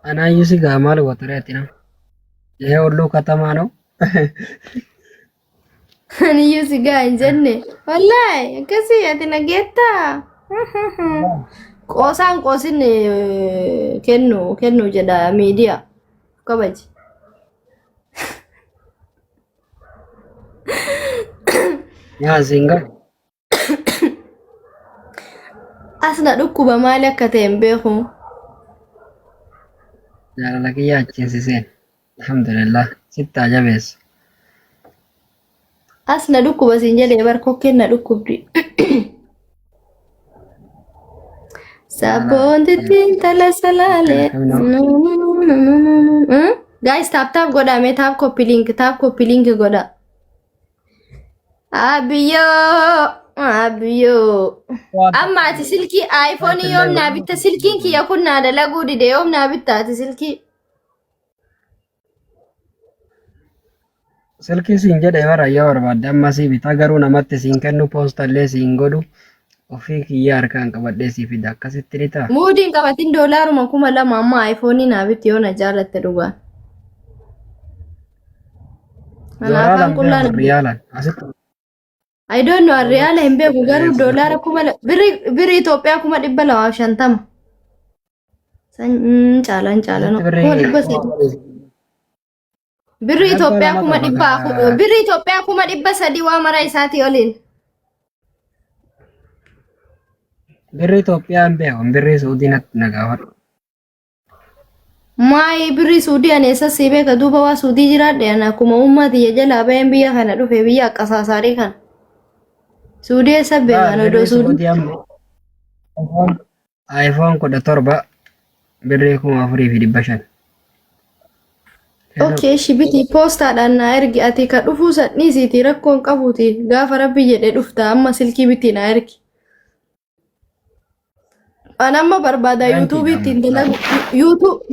Anaayyuu si gaa maal goota ati nama? Yee hulluu katamaa noo. Aniyyuu si gaa hin jenne. Wallaahi akkasii ati nageettaa. Qoosaan qoosin kennu kennu jedha miidiyaa. Kabaji. Yaa siin gaa. As na dhukkuba maali akka ta'e hin beeku. Jaalala kiyya achiin si seene. Alhamdulillah. Sitti haa jabeessu. As na dhukkuba siin jedhee bar kokkeen na dhukkubdi. Sabboontitti intala salaalee. Guys, tap tap godhaa mee tap copy link tap copy link godhaa. Abiyyoo abiyyoo. Amma ati silkii iPhone yoom naa bitta silkiin kiyya kun naa dalaguu dide yoom naa bitta ati silkii. Silkii siin jedhe bara yoo barbaadde amma sii bitaa garuu namatti siin kennu poostallee siin godhu ofii kiyya harkaan qabadhee sii fida akkasitti ni ta'a. Muudiin qabatin doolaaruma 2000 amma iPhone naa bitti yoo na jaalatte dhugaan. Ana afaan Doolaaran qullaan beeku riyaalan asitti I don't know riyaala hin beeku garuu doolaara birrii Itoophiyaa 250,000. San caalaan caalaan asitti birrii 300,000. Birrii Rakkoo Itoophiyaa lama kuma qaba dhibba afur kaa. birrii Itoophiyaa 300,000 waa mara isaatii oliin. Birrii Itoophiyaa hin beeku birrii Suudii natti na gaafadhu. Maayi birrii Suudii ani eessa sii beeka duuba waa Suudii jiraadhe ani akkuma ummaa tiyya jalaa baheen biyya kana dhufe biyya akkasaasarii kana. Suudii eessa beeka Baar ani odoo birrii Suudii. Suudii amma iPhone iPhone 17 birrii 4,500. Hello. Okay, ishi biti poostaadhaan naa ergi ati ka dhufuu san dhiisiiti rakkoon qabuuti gaafa rabbi jedhe dhufta amma silkii biti naa ergi. An amma barbaada yuutuubii ittiin dalagu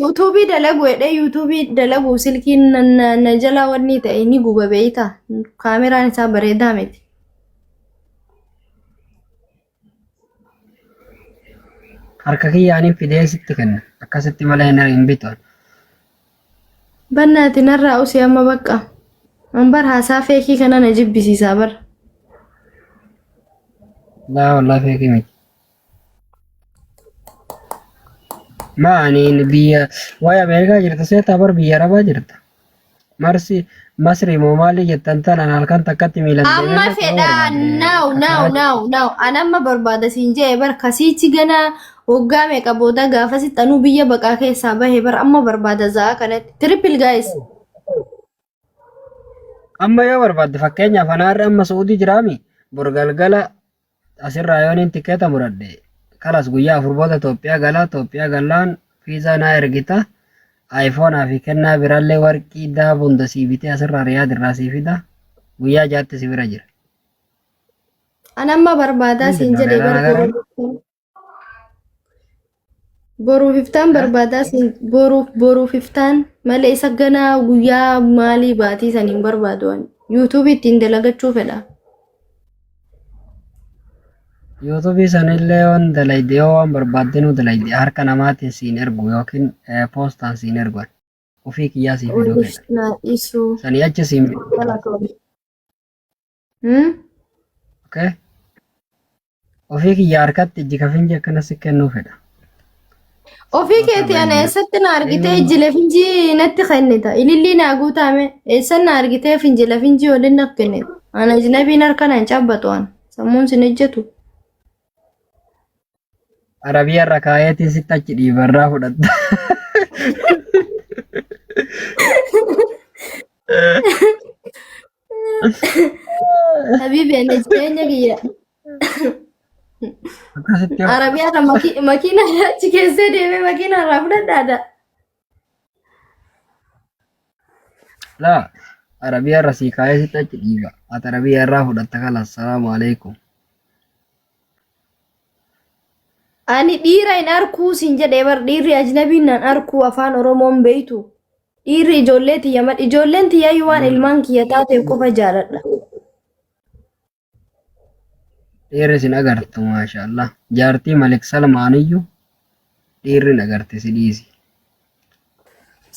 yuutuubii dalagu jedhee yuutuubii dalagu silkiin na na- na jalaa wanni ta'e ni guba beeyta kaameraan isaa bareedaa miti. Harka kiyyaaniin fidee sitti kenna. Akkasitti malee hin bitu. Bannaati narraa usii amma bakka. An bar haasaa feekii kana na jibbisiisaa bar. Laa wallaa feekii miti. Maa ani biyya waa'ee Ameerikaa jirta seetaa bar biyya Arabaa jirta. Marsi Masri moo maali jettan tanaan halkan takkatti miilan deemee Amma dhaquu fedhaa barbaade. naaw naaw naaw naaw an amma barbaada siin jee bar kasiichi ganaa waggaa meeqa booda gaafasitti anuu biyya baqaa keessaa bahe bar amma barbaada za'aa kanatti triple guys. Amma yoo barbaadde fakkeenyaaf anaarra amma Su'uudii jiraami bor galgala Asirraa yooniin tikeeta muradhe kalas guyyaa 4 booda Itoophiyaa gala Itoophiyaa gallaan fiizaa naa ergita iPhone fi kennaa biraallee warqii daaba hunda sii bitee asirraa Riyaad irraa sii fida guyyaa jaatti si bira jira. An amma barbaadaa siin Mindinno jedhe leelaa bar nagaraa? boruuf boruuf iftaan barbaadaa siin boruuf boruuf iftaan malee isa ganaa guyyaa maalii baatii san hin barbaadu ani. Yuutuubii ittiin dalagachuu fedha. Yuutuubii sanillee yoon dalayde yoo waan barbaadde nuu dalayde harka namaatiin siin ergu yookiin poostaan siin ergu ani. Ofii kiyyaa sii fiduu Waliif fedha. naa dhiisuu. Sanii achi siin Hmm? okay? Ofii kiyya harkatti ijji kafinji akkana si kennuu fedha. Ofii keetii ana eessatti na argitee ijji lafinjii natti kennita. Ilillii naa guutaame. Eessan na argitee finji lafinjii waliin naf kennita. Ana ajnabiin harka naan caabbatu ana. Sammuun sin ejjetu. Arabiyaa irra kaayeetiin sitti achi dhiibarraa fudhatta. Habibi ana jireenya kiyya. Akkasitti hoo. Arabiyaa irra makiina achi keessee deemee makiina irraa fudhadhaadha. Laa Arabiyaa irra sii kaayee sitti achi dhiiba. Ati Arabiyaa irraa fudhatta kala. Assalaamu alaikum. Ani dhiira hin arkuu siin jedhee bar dhiirri ajnabiin nan arkuu afaan Oromoon beeytu. Dhiirri ijoollee tiyya mal ijoolleen tiyyayyuu waan ilmaan kiyya taateef qofa jaaladha. Dhiirri sin agartu maashaallah. Jaartii Malik Salmaaniyyuu dhiirri hin agarte si dhiisi.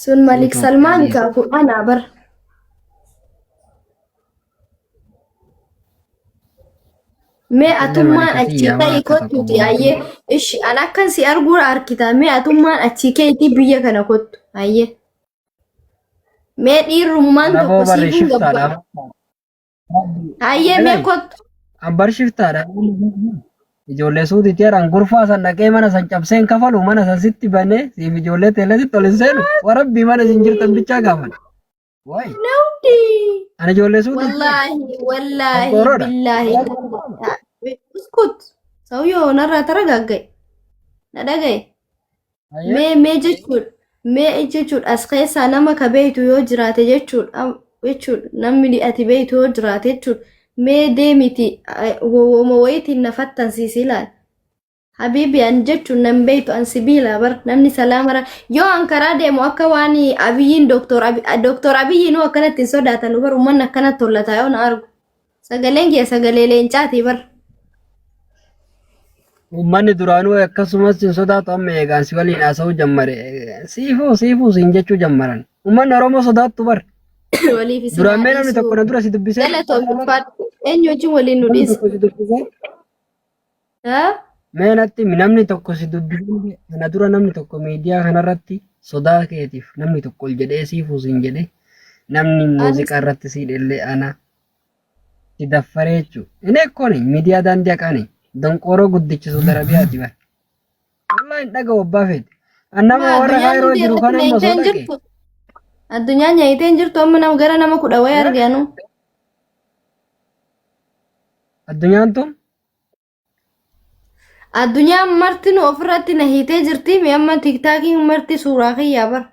Sun Malik Itoophiyaa Salmaan dhiisa. kaaku anaa bar. Mee Illee atummaan malika achii tiyya ka'ii waan akka tokko kottuuti gootu. ayyee ishi an akkan si arguu arkita mee atummaan achii keetii biyya kana kottu ayyee mee dhiirrummaan Naboo tokko barri siifin gabba shiftaadha. ayyee mee Dhagahi. kottu Abbar shiftaadha. Ijoollee suutiitti jedhan gurfaa san dhaqee mana san cabsee hin kafalu mana san sitti banee siif ijoollee teelletti ol hin seenu. Warabbii mana isin jirtan bichaa gaafan. Wayi. Nawdi Ani ijoollee suutiitti wallaahi wallaahi Qorqoorroodha. billaahi uskut sawyoo narraa taragaaggae na dhagaye. Ayyee. Mee mee jechuudha mee jechuudha as keessaa nama ka beeytu yoo jiraate jechuudha jechuudha namni ati beeytu yoo jiraate jechuudha mee deemiti woma wayitiin na fattansiisi ilaali. Habiibi an jechuun nan beeytu an sibiila bar namni salaama yoo an karaa deemu akka waan Abiyyiin Dooktor Abiyyiinuu akkanatti hin sodaatanu bar uummanni akkanatti hollataa yoo na argu. Sagaleen kiyya sagalee leencaati bar. Uummanni duraanuu akkasumas hin sodaatu amma eegaan si waliin haasa'uu jammare. Siifuu siifuu siin jechuu jammaran. Uummanni Oromoo sodaattu bar. Waliif isin Duraan haa mee namni dhiisu. tokko na dura si dubbisee. Galatoom ulfaadhu. Eenyu wajjin waliin nu Namni dhiisa? tokko si dubbisee. Haa? Mee natti himi, namni tokko si dubbisee kana dura namni tokko miidiyaa kanarratti sodaa keetiif namni tokko ol jedhee siifuu siin jedhee namni Anis muuziqaa irratti si hidhellee ana si daffaree jechuudha. Inni akkooni miidiyaa daandii haqaani donqooroo guddicha Saudi Arabiyaati bara. Wallahi hin dhaga'u abbaa feete. An nama maa warra addunyaan Kaayiroo hundi jiru irratti kana amma nyaayitee osoo hin dhaqe. jirtu. Addunyaan nyaayitee hin jirtu amma nama gara nama kudha wayii arganu. Addunyaan tun Addunyaan marti nu ofirratti na hiitee jirti mi amma tiktaakiin marti suuraa kiyyaa bara.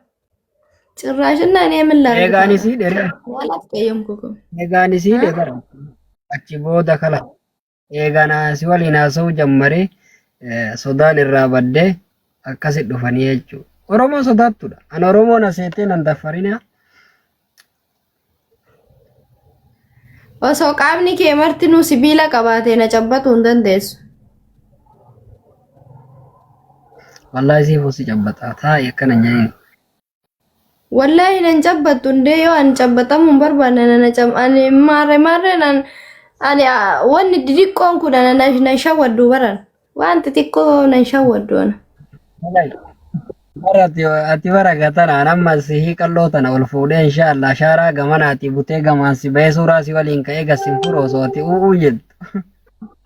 Cirraashinnaan eemin eegaan laargitaa. isii dhere Maal qayyamku kun? eegaan isii dhere achi booda kala eegaan si waliin haasa'uu jammaree sodaan irraa baddee akkasi dhufanii jechuudha. Oromoo sodaattudha. An Oromoon aseetee nan daffarina. Osoo qaamni kee martinuu sibiila qabaate na cabbatuu hin dandeessu. Wallaahi siifuu si cabbataa taa'i akkana hin jedhin. Wallaahi nan cabbattu hundee yoo ani cabbatamuu hin barbaanne na cab ani maarre maarre nan ani wanni didiqqoon kun ana nan shawwaddu baran waan xixiqqoo nan shawwaddu ana. Wallaahi. Bara ati bara gatanaan amma sihii qalloo tana ol fuudhee inshaallah shaaraa gamanaatii butee gamaan si bahee suuraa si waliin ka'ee gasin furu osoo ati u'uu jettu.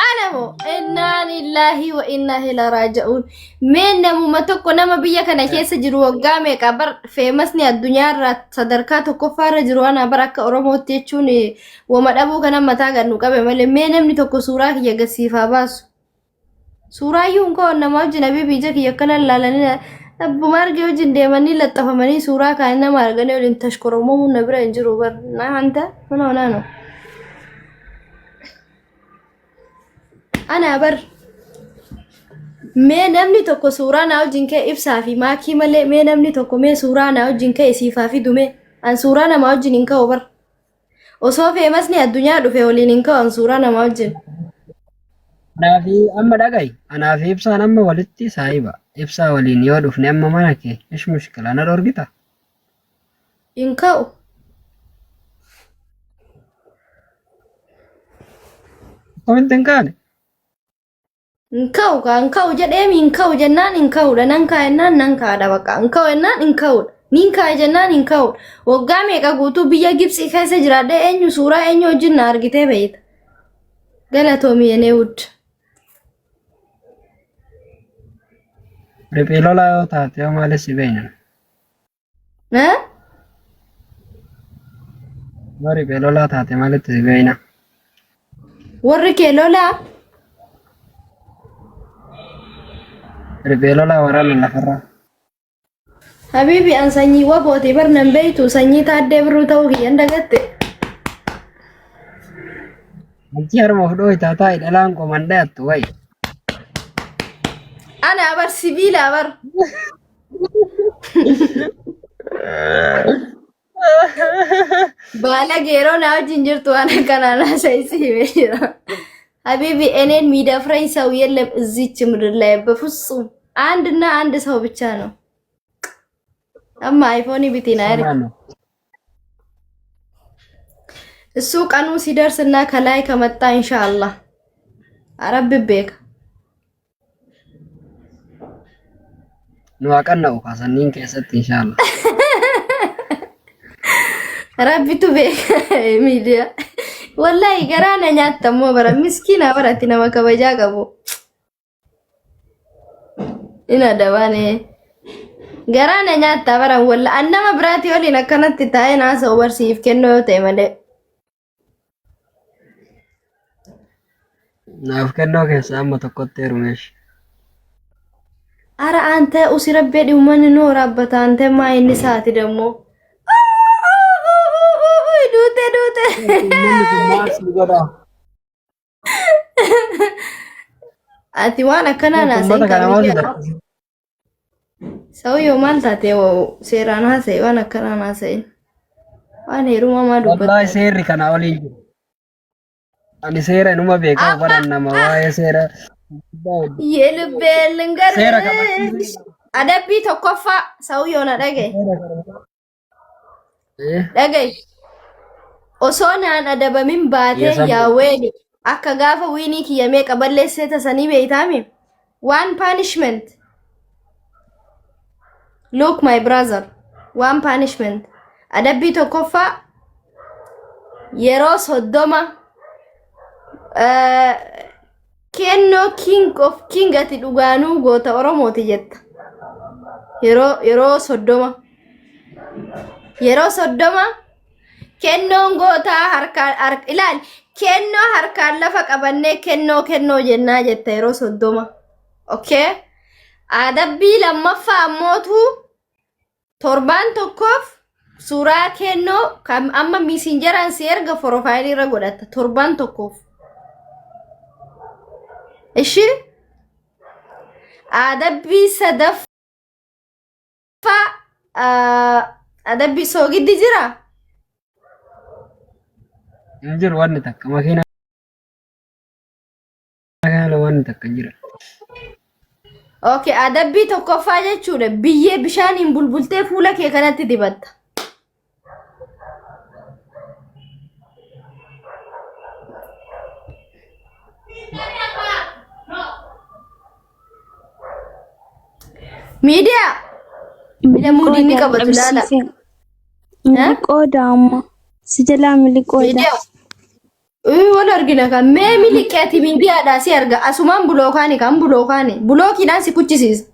Ana moo innaa lillaahi wa innaa ilaa raaja'uun. Mee namuma tokko nama biyya kana keessa jiru waggaa meeqa bar feemasni addunyaarraa sadarkaa tokkoffaarra jiru ana bar akka Oromootti jechuun wama dhabuu kana mataa gad nu qabe malee mee namni tokko suuraa kiyya gasiifaa baasu. Suuraayyuu hin ka'u nama wajjin abiibi ija kiyya akkana ilaalanii abbuma argee wajjin deemanii laxxafamanii suuraa kaanii nama arganii waliin tashkoromomuun na bira hin jiru bar naa hanta mana onaano. Anaa bar mee namni tokko suuraa naa wajjin ka'e ibsaa fi maakii malee mee namni tokko mee suuraa naa wajjin ka'e siifaa fidu mee an suuraa namaa wajjin hin ka'u bar osoo feemasni addunyaa dhufe waliin hin ka'u an suuraa namaa wajjin. Anaa fi amma dhaga'i. Anaa fi ibsaan amma walitti saahiba. Ibsaa waliin yoo dhufne amma mana kee ish mushkila na dhorgita. Hin ka'u. Akkamitti hin kaane? Hin ka'u kaa hin ka'u jedheemi hin ka'u jennaan hin ka'udha nan ka'a jennaan nan ka'adha bakka hin ka'u jennaan hin ka'udha niin ka'a jennaan hin ka'udha waggaa meeqa guutuu biyya Gibxii keessa jiraadhee eenyu suuraa eenyu wajjin na argitee beeyta galatoomi yenee wud Riphee lolaa yoo taate yoo maalis si beeyna. Eh? Yoo riphee lolaa taate maalitti si beeyna? Warri kee lolaa? Riphee lolaa waraana lafarraa. Habiibi an sanyii wabooti bar nan beeytu sanyii taaddee birruu ta'uu kiyyan dagatte. Achi harma of dhooytaa taa'i dhalaan qoman dhayattu wayi. Ana bar sibiila bar. Baala geeroo naa wajjin jirtu waan akkanaa naasa'isi himee jira. ሀቢቢ እኔን የሚደፍረኝ ሰው የለም እዚች ምድር ላይ በፍጹም አንድና አንድ ሰው ብቻ ነው። Amma iPhone bitii naa ergi. Samaano. እሱ ቀኑ ሲደርስና ከላይ ከመጣ ኢንሻአላህ አረብ beeka. Nu haa qanna'u kaasanniin keessatti inshaallah. Rabbitu beeka miidiyaa. Wallahi garaa na nyaatta immoo bara miskiina baratti nama kabajaa qabu. Ina dabaane. Garaa na nyaatta bara walla an nama biraatii waliin akkanatti taa'ee naasa'u barsiif kennuu yoo ta'e malee. Naaf kennoo keessaa amma tokkotti heerumeesh. Ara ante usi rabbee dhiummanni nu waraabbata ante maa inni saati dammoo. Duute duute. Uummanni kun maal si godha? Ati waan akkanaa naasa'in Uummata kana maal si kan godha? Sawiyyoo maal taate seeraan haasa'e waan akkanaa naasa'in. Waan heerumaa maa Wallaahi dubbatta. seerri kana oliin jiru. Ani seera inuma beekaa baran nama waa'ee seera. የልቤን Seera ልንገርሽ kabachiisuu. adabbii tokkoffaa sawiyyoo na dhagaye Seera kana. Eh, dhagaye osoo naan adabamin baatee Yesambu. yaa weeni akka gaafa wiinii kiyya meeqa balleessee tasanii beeytaami one punishment look my brother one punishment adabbii tokkoffaa yeroo 30 kennoo king of king ati dhugaanuu goota Oromooti jetta yeroo 30 yeroo 30 kennoon gootaa harkaan ilaali kennoo harkaan lafa qabannee kennoo kennoo jennaa jetta yeroo 30. Okay, adabbii lammaffaa ammootu torbaan tokkoof suuraa kennoo kan amma Messengeraan si erga profile irra godhatta torbaan tokkoof. Ishi adabbii sadaffaa adabbii soogiddi jira. Hin jiru wanni takka makiina kana wanni takka hin jira. Okay, adabbii tokkoffaa jechuudha. Biyyee bishaaniin bulbultee fuula kee kanatti dibatta. Miidiyaa bila muudii ni Miliqooda qabatu laala. dhabsiisee. Miliqooda amma. Si jalaa miliqooda. Miidiyaa. Wal argina kan mee miliqeeti miidiyaadhaa si arga asumaan bulookaani kan bulookaani bulookiidhaan si kuchisiisa.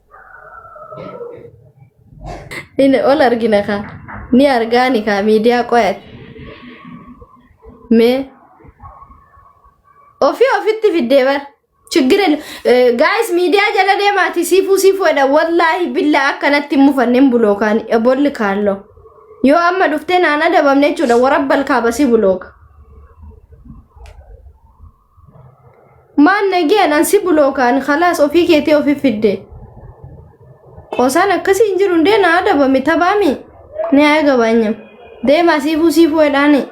Inni ol argina kan ni argaani kan miidiyaa qoyate. Mee ofii ofitti fiddee bar. ችግር guys miidiyaa jala deemaati siifuu siifuudha wallaahi billaa akkanatti hin mufanneen bulookaan bolli kaalloo. Yoo amma dhuftee naan adabamne jechuudha warabbal kaaba si bulooka. Maan nageen an si bulookaan khalaas ofii keetii ofii fidde. Qosaan akkasii hin jiru hundee na adabame tabaami. Ni haa gabaanyam. Deemaa siifuu siifuu jedhaani.